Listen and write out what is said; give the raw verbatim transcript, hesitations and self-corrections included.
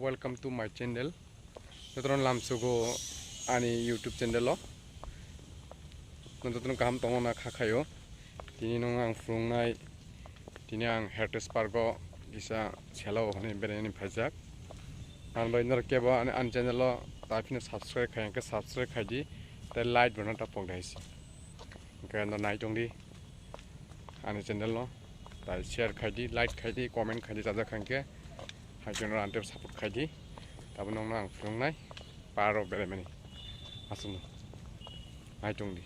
Welcome to my channel. Jotono lamsugo ani YouTube channel o. Jotono kaham tongo na kha khayo. Tini nung ang phunuknai, tini ang Heritage Park o kisa selo hwnwi beraini phaijak. Ang bai norok kebo ani, ani channel o ta phino subscribe khai, hwnkhe subscribe khai di, tei like bo no ta pok dai si. Hwnkhe no nai tong di ani channel no, tai share khai di, like khai di, comment khai di, chajak khai khe hai channel no support khai di. Tabuk nung no ang phunuknai park o beraimani aswk no nai tong di.